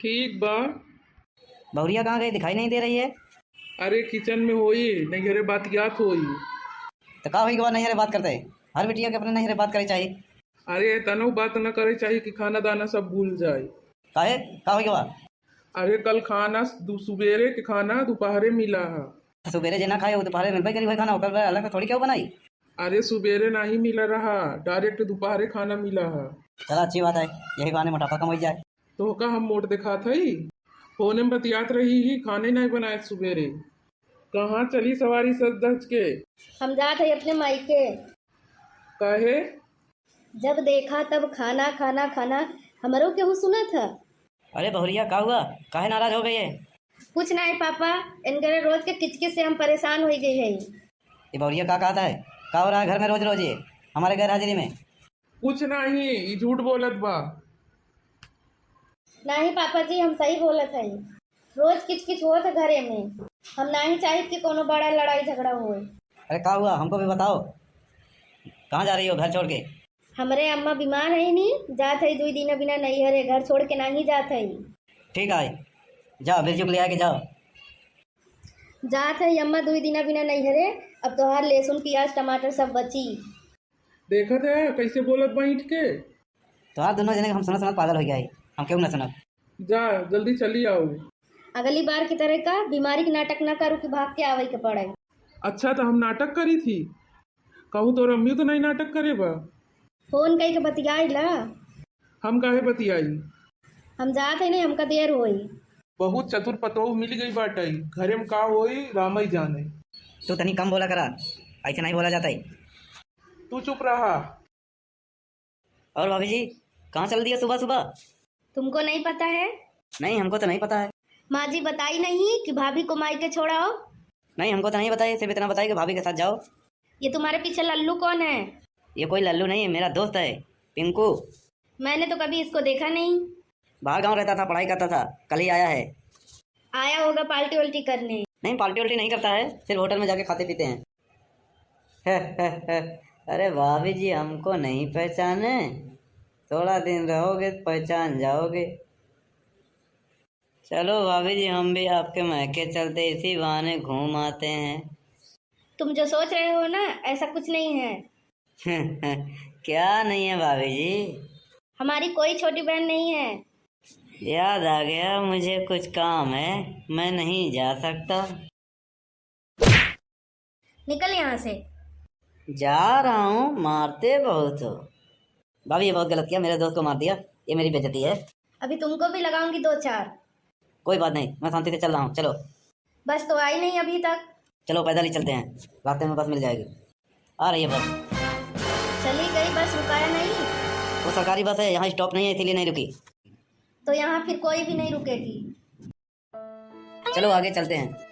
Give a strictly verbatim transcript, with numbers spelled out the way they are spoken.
ठीक बा। बहुरिया कहाँ गई, दिखाई नहीं दे रही है? अरे किचन में होई, नैहरे बातियात होई। तो का होई के बाद नैहरे बात करते? हर बिटिया के अपने नैहरे बात करे चाहिए। अरे तनो बात न करे चाहिए कि खाना दाना सब भूल जाए। काहे? का होई के बाद? अरे कल खाना दु-, सुबेरे के खाना दोपहरे मिला है। सुबेरे जे ना खाए वो दोपहरे मिलबे करी वही खाना, ओकर अलग से थोड़ी केहू बनाई। अरे सुबेरे नहीं मिला रहा, direct दोपहरे खाना मिला है। चला अच्छी बात है, यही बहाने मोटापा कम हो जाए। तोहका हम मोट देखात हई? फोने में बतियात रही ही, खाने नहीं बनाए सुबेरे। कहाँ चली सवारी सज धज के? हम जात हई अपने मायके। काहे? जब देखा तब खाना, खाना, खाना, हमरो केहू सुनत ह? अरे बहुरिया, का हुआ? काहे नाराज हो गई है? कुछ नहीं पापा, इनकरे रोज के किचकिच से हम परेशान हो गई है। ये बहुरिया का कहता है? का हो रहा है घर में रोज रोज ये हमारे गैर हाजिरी में? कुछ नहीं, ई झूठ बोलत बा। नहीं पापा जी, हम सही बोलत हई। रोज किचकिच होत है घरे में। हम नहीं चाहित कि कोनो बड़ा लड़ाई झगड़ा होए। अरे का हुआ, हमको भी बताओ, कहाँ जा रही हो घर छोड़ के? हमरे अम्मा बीमार है नी, जात है दुई दिन बिना नैहरे, घर छोड़ के नहीं जात है। ठीक है, जाओ बिरजू के ले आके जाओ। जात है अम्मा दुई दिन बिना नैहरे, अब तोहार लहसुन प्याज टमाटर सब बची। देखत है कैसे बोलत बा ईंट के। तोहार दोनों जने के हम सुनत सुनत पागल हो गया है, हम केहू ना सुनब। जा जल्दी चली आओ। अगली बार की तरह का बीमारी के नाटक ना करू कि भाग के आवे के पड़े। अच्छा तो हम नाटक करी थी, कहूँ तोर अम्मी तो नहीं नाटक करे बा। फोन कई के बतियाई ला। हम काहे बतियाई? हम जात है नहीं, हमका देर होई। बहुत चतुर पतोह मिल गई बाटई, घरे में का होई रामई जाने। तू तनी कम बोला करा, ऐसे नहीं बोला जाता है। तू चुप रहा। और भाभी जी, कहाँ चल दिया सुबह सुबह? तुमको नहीं पता है? नहीं, हमको तो नहीं पता है। माँ जी बताई नहीं कि भाभी को मायके छोड़ाओ? नहीं, हमको तो नहीं बताई, सिर्फ इतना बताई कि भाभी के साथ जाओ। ये तुम्हारे पीछे लल्लू कौन है? ये कोई लल्लू नहीं है, मेरा दोस्त है पिंकू। मैंने तो कभी इसको देखा नहीं। बाहर गांव रहता था, पढ़ाई करता था, कल ही आया है। आया होगा पार्टी वार्टी करने। नहीं, पार्टी वार्टी नहीं करता है, सिर्फ होटल में जाके खाते पीते हैं। अरे भाभी जी, हमको नहीं पहचाने? थोड़ा दिन रहोगे, पहचान जाओगे। चलो भाभी जी, हम भी आपके मायके चलते, इसी बहाने घूम आते हैं। तुम जो सोच रहे हो ना, ऐसा कुछ नहीं है। क्या नहीं है भाभी जी? हमारी कोई छोटी बहन नहीं है। याद आ गया, मुझे कुछ काम है, मैं नहीं जा सकता। निकल यहाँ से। जा रहा हूँ, मारते बहुत हो। भाभी, ये बहुत गलत किया, मेरे दोस्त को मार दिया, ये मेरी बेइज्जती है। अभी तुमको भी लगाऊंगी दो चार। कोई बात नहीं, मैं शांति से चल रहा हूँ, चलो। बस तो आई नहीं अभी तक। चलो, पैदल ही चलते हैं, रास्ते में बस मिल जाएगी। आ रही है बस। चली गई बस, रुकाया नहीं? वो सरकारी बस है, यहाँ स्टॉप नहीं है, इसीलिए नहीं रुकी। तो यहाँ फिर कोई भी नहीं रुकेगी। चलो, आगे चलते हैं।